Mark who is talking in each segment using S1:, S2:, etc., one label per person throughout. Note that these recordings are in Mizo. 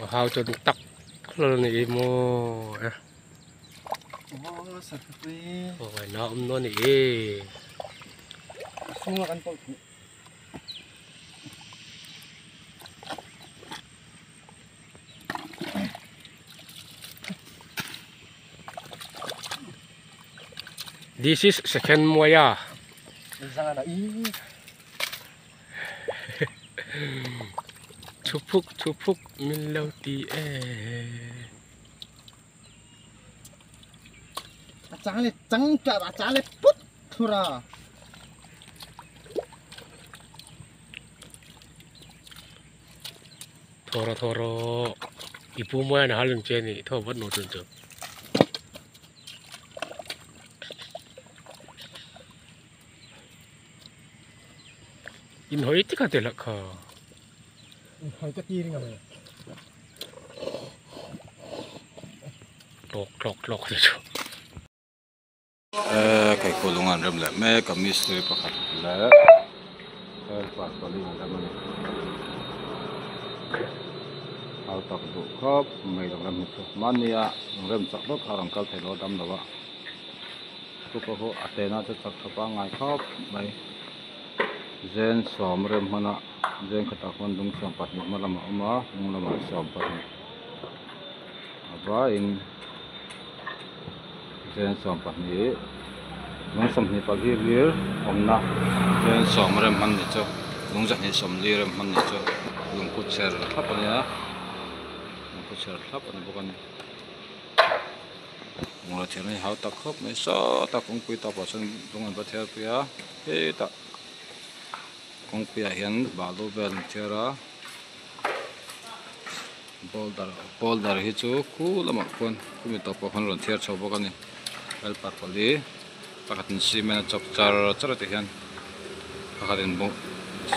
S1: Hau chon tak lo ni mo.
S2: Oh, sakit.
S1: Oh, na um no ni e.
S2: Sunga kan po.
S1: This is second moya. Chupuk chupuk min lo ti e.
S2: Chang le chang cha chang le put thura.
S1: Thoro thoro. Ipu moya na halun che ni tho bat no chun chu. In hoi ti ka te la kha.
S2: In hoi ka ti ring a me.
S1: Tlok tlok tlok te chu.
S3: Kai ko lungan rem le me ka mistri pakhat le. El pa pali na man. Au tak du khop mai dong ram chu mania rem chak dok arang kal thelo dam lawa. Tu ko ho atena chu chak thapa ngai khop mai. Zen som rem mana zen khata khon dung som pahnih hma lamah a awm a hnung lamah som pahnih a vaiin zen som pahnih lung sawmhnih pali lir awmna zen som rem hman ni chu lung zahnih sawmli rem hman ni chu lungku chher thlap a nia lungku chher thlap a ni bawk a ni bungraw thiar hi hau tak khawp mai saw tak kawngpui tawpah chuan lung an va thiar pui a hetah kawngpuiah hian balu vel an thiar a boulder boulder hi chu khu lamah khuan khumi tawpah khuan rawn thiar chho bawk a ni helper pali pakhatin cement a chawk char char a ti hian pakhatin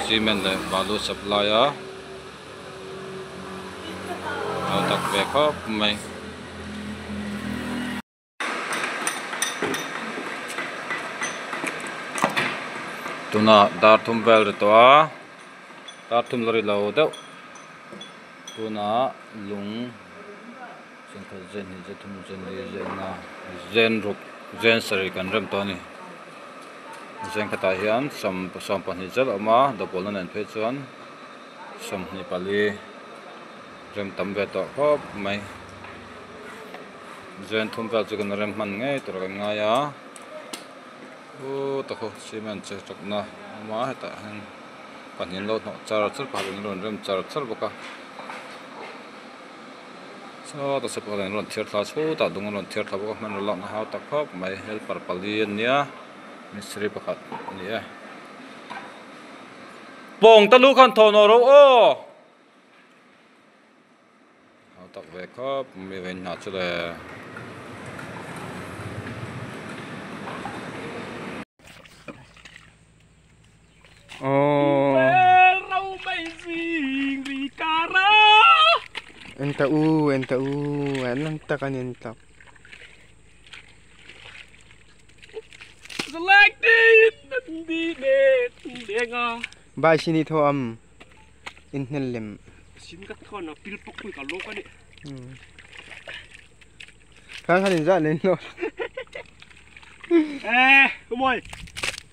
S3: cement leh balu supply a a tak ve khawp mai. Tuna dar thum vel ri tawh a dar thum la ri lo deuh tuna lung zenkhat zen hnih zen thum zen li zen nga zen ruk zen sarih kan rem tawh a ni zen khatah hian sawm sawm pahnih zel a awm a dawpawlna nen phei chuan sawmhnih pali rem tam ve tawh khawp mai zen thum vel chu kan rem hman ngei tur kan ngai a. Aw takho cement che chawpna a awm a hetah hian pahnih an lo hnawh char char pakhat in rawn rem char char bawk a saw ta saw pakhat in rawn thiar thla chutah lung an rawn thiar thla bawk a hmanraw lakna hau tak khawp mai helper pali an nia mistiri pakhat a ni e pawng ta lu khan thawh nawh ro aw hau tak ve khawp mai ve hna chu le.
S2: Oh. Enta u, enta u, anang takan entak. Bai sini tho am in hnel lem.
S1: Sin ka thon a pil pok pui ka lo ka ni.
S2: Khang khan in za len lo.
S1: Eh, umoi.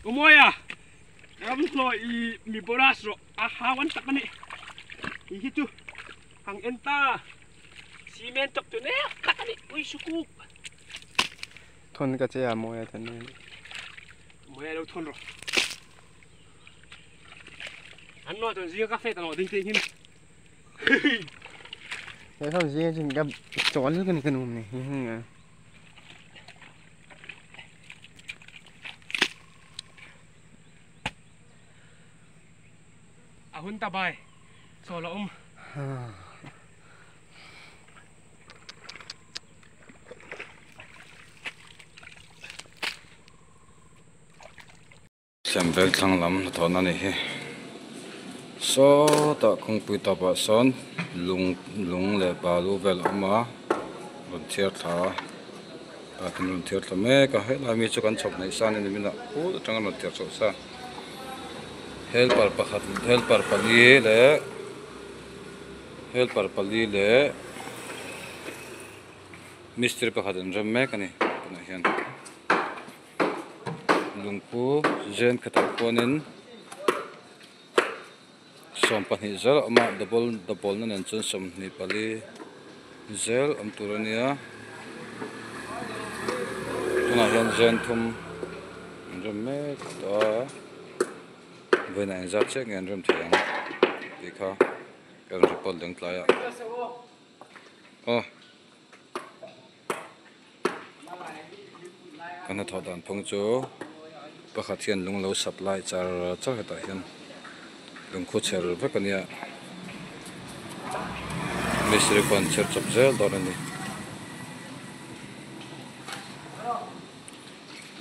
S1: Umoi à. Ram lo i mi boras ro a hawan tak ani. I hi chu hang enta cement chok chu ne khat ani ui sukuk.
S2: Thon ka che a moi a than ni.
S1: Moi lo thon ro. An no chon zia cafe ta no ding ting hin.
S2: Thế không gì chừng gặp chó nước cái nùm này.
S1: À hun ta bài. Sò là
S3: Sem veng thlang lam hnathawh na ni hi sawtah kawngpui tawpah sawn lung lung leh balu vel a awm a rawn thiar thla a ah kan rawn thiar thla mek a helai mi chu kan chhawp hnaih sa a ni nimin ah phut atanga rawn thiar chhoh sa helper pakhat helper pali leh Helper pali leh mistiri pakhat an rem mek a ni tunah hian lungpu zen khatah khuanin 22 zel a awm a double double na nen chuan 24 zel awm tur a nia tunah hian zen thum an rem mek tawh a vawiinah engzat chiah nge an rem thei ang tih kha ka rawn report leng tlai a aw kan hnathawh dan phung chu pakhat hian lung lo supply char char hetah hian lungkhu chher vek a nia mistiri pawh an chher chawp zel dawn a ni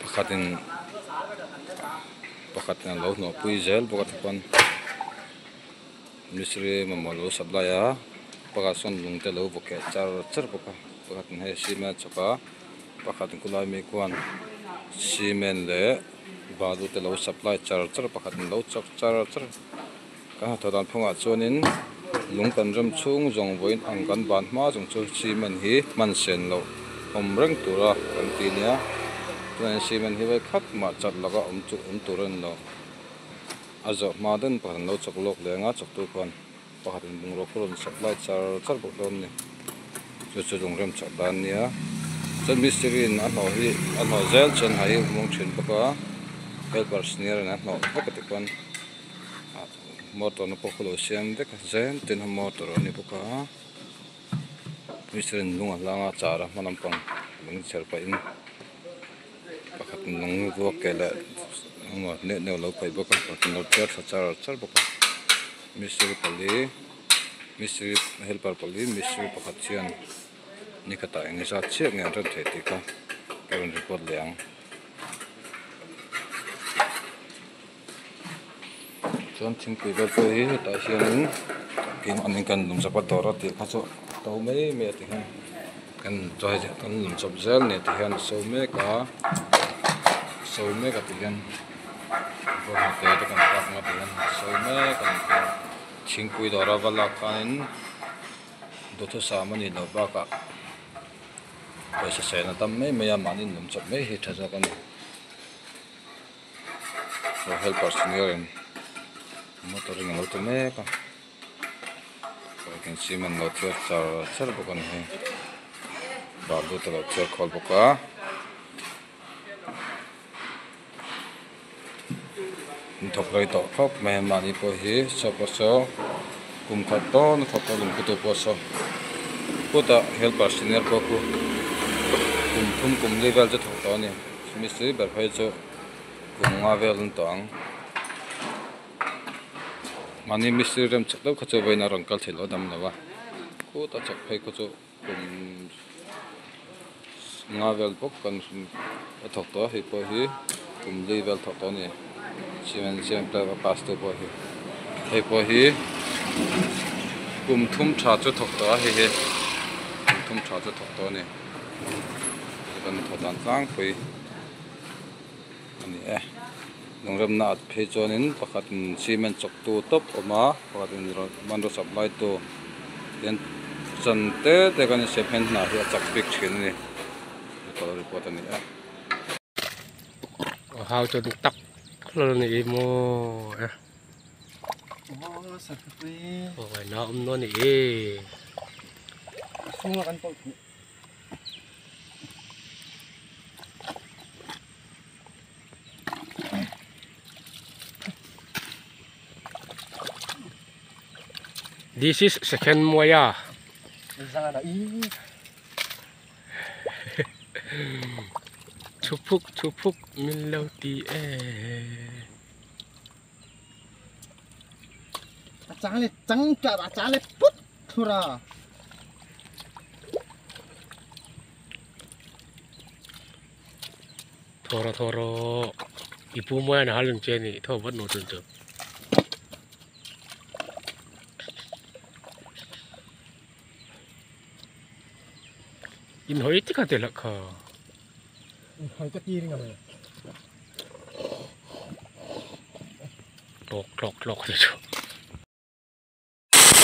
S3: pakhatin pakhatin a lo hnawh pui zel bawk a tichuan mistiri mamawh lo supply a pakhat sawn lung te lo vaw keh char char bawk a pakhatin hei cement a chawk a pakhatin khulai mi khuan cement leh balu te lo supply char char pakhatin lo chawk char char kan hnathawh dan phungah chuanin lung kan rem chhung zawng vawiin ang kan ban hma zawng chu cement hi hman sen loh awm reng tura kan ti nia tunah hian cement hi vawi khat mah chat laka awm chu awm tur a ni lo. A zawh hma den pakhat an lo chawk lawk leng a chawktu khuan pakhat in bungraw khu rawn supply char char bawk dawn a ni chu chu lung rem chak dan a nia chuan mistiri in a hnawh hi a hnawh zel chuan ha hi a hmang thin bawk a helper senior in a hnawh vek a tikhuan motor na pawh khu lo siam vek a zem tin a motor a ni bawk a mistiri in lung a hlang a char a hma lampang lung chher pahin. Pakhat in lung vuak ke leh engemaw neuh neuh alo paih bawk a pakhat in lo chhiar thla char char bawk a mistiri pali mistiri helper pali mistiri pakhat hian ni khatah eng zat chiah nge an rem theih tih kha ka rawn report leh ang. Chuan thingpui vel pawh hi hetah hianin keimahni kan lum chawp a dawr a tih kha chu to mai mai a ti hian kan chawi kan lum chawp zel a ni ti hian a sawi mek a sawi mek a ti hian bawnghnute te kan pak ang a ti hian a sawi mek a ni ti hian thingpui dawr a va lak khanin duhthusam a nih loh bakah pawisa sen a tam mai mai a mahni lum chawp mai hi tha zawk a ni. Helper senior in motor in alo ti mek a chuan cement lo chhiar char char bawk a ni hei balu te lo chhiar khawl bawk a. An thawk rei tawh khawp mai a mahni pawh hi saw pawh saw kum khat dawn a thawk tawh lungphu tu pawh saw kutah helper senior pawh khu kum thum kum li vel chu thawk tawh a ni mistiri ber phei chu kum nga vel an tawh ang mahni mistiri rem chak deuh kha chu vawiin a rawn kal theih loh a dam lo a khutah chak phei kha chu kum nga vel bawk kan a thawk tawh a hei pawh hi kum li vel thawk tawh a ni cement siam tlem a pass tu pawh hi hei pawh hi kum thum tha chu thawk tawh a hei hi kum thum tha chu thawk tawh a ni kan thawh dan tlangpui a ni e lungremna at phei chuanin pakhat in cement chawk tu tawp a awm a pakhat in hmanraw supply tu hian chan te te kan insiam hian hna hi a chak bik thin a ni ka lo report a ni e.
S1: Hau chu tak hlawlh a ni maw e. Aw na awm dawn a ni e. This is second Moya. Chupuk chupuk min lo ti e.
S2: A chang le chang ta a chang le put thura.
S1: Thoro thoro ipu moya na halung che ni tho vat no chun chu. In hoi ti kha te la kha.
S2: In hoi ka ti ring ame.
S1: Tlok tlok tlok te chu.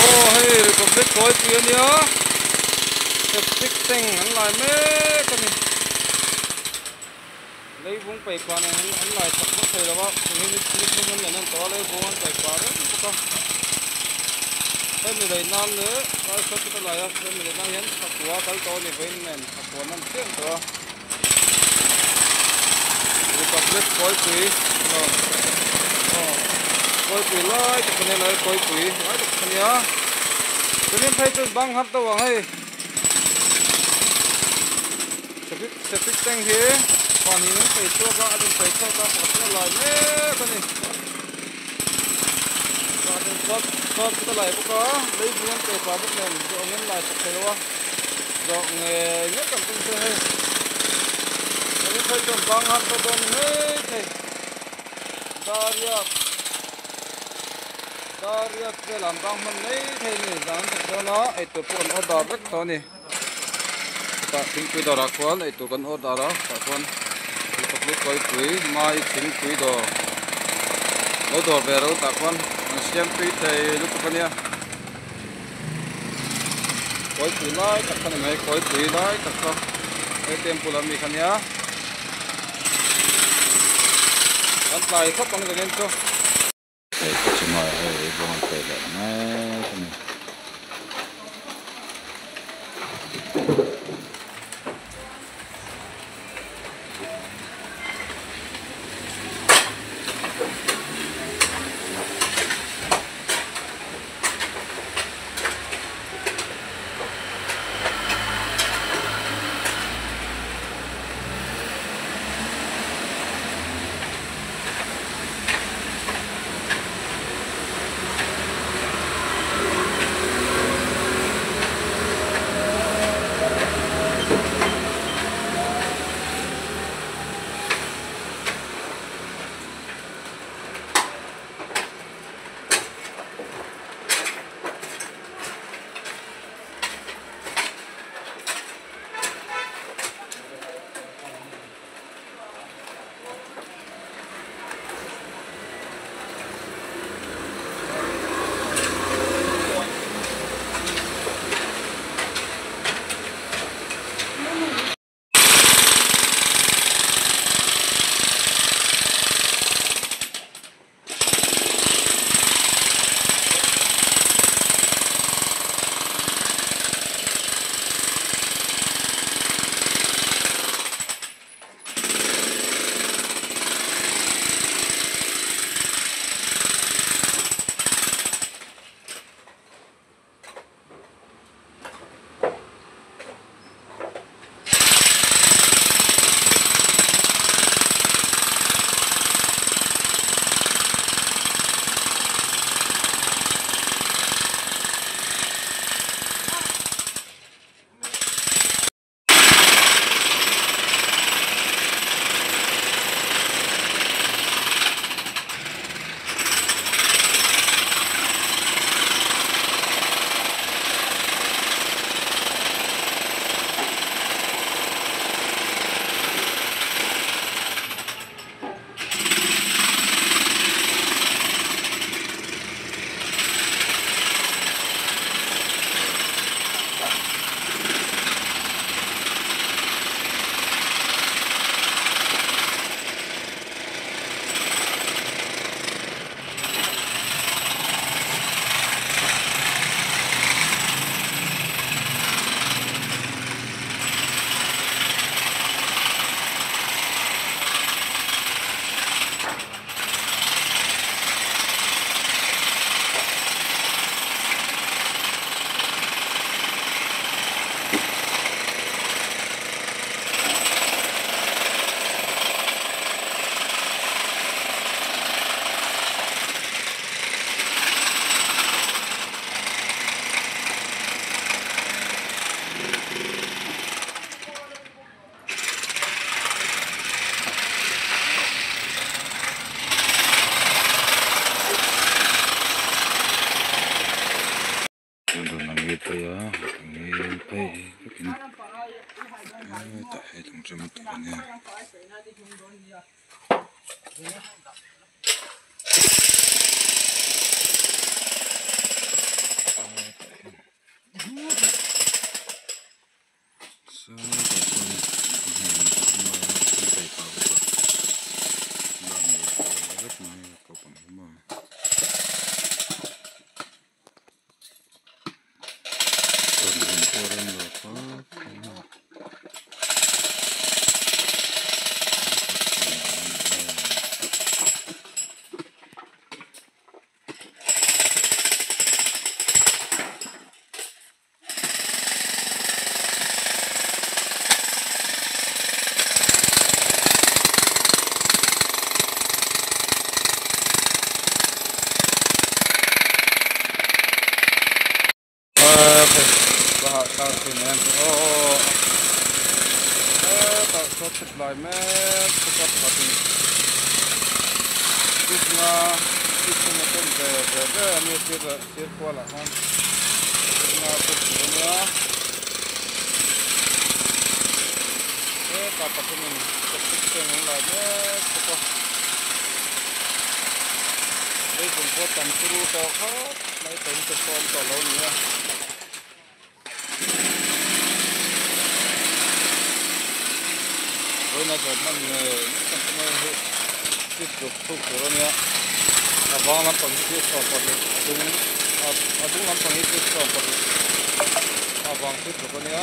S3: Aw hei Republic Kawipui a nia septic tank an lai mek a ni leivung paih pah nen an lai chak vak thei lo a ni ni thum an nen an tawh a leivung an paih pah reng bawk a hemi lei nan leh lai saw chu ka lai a hemi lei nan hian thakua kal tawh a ni vawiin nen thakua an chiam tawh a Republic Kawipui aw aw Kawipui lai tak a nia lai Kawipui lai tak a nia chuanin phei chu bang har deuh ang hei septic septic tank hi pahnih an sawi chhuak a an insawi chhuak a pakhat chu a lai mek a ni pakhat in chhuat chhuat chu ka lai bawk a leivung an pe pah bawk nen zawh ang in lai chak thei lo a zawh ngei ngei kan tum che hei chuanin phei chuan bang har deuh dawn ni maithei dariat dariat velah an bang hman mai thei a ni zan an thawk dawn a eitur pawh an order vek tawh a ni chutah thingpui dawrah khuan eitur kan order a tah chuan Republic Kawipui mai thingpui dawr lo dawr ve ro tah khuan an siam tui thei lutuk a nia Kawipui lai tak kha ni mai Kawipui lai tak kha A_T_M bulah mi kha nia kan tlai khawp ang zanin chu.
S4: Hei ka chungah hei ei bawng an peih leh mek a ni. Sawtah chuan hmun a awm a an chei pah bawk a ban nei ve vek mai a ko pang hi maw. Tawnhmun pawh rem lo khawp mai a. Lai mek chhuak pakhatin sik nga sik thum a ken ve ve ve a nia sir leh sir kualah khan sik nga puk tur a nia hetah pathumin septic tank an lai mek bawk a leivung pawh tam turu tawh khawp mai tawh hi chu sawm tawh lo a ni a. Vawiina zawm hman ngei kan tum a hei chip ruk thuk tur a nia a vang lampang hi chip sawm pahnih a dung a dung lampang hi chip sawm pahnih a vang chip ruk a nia.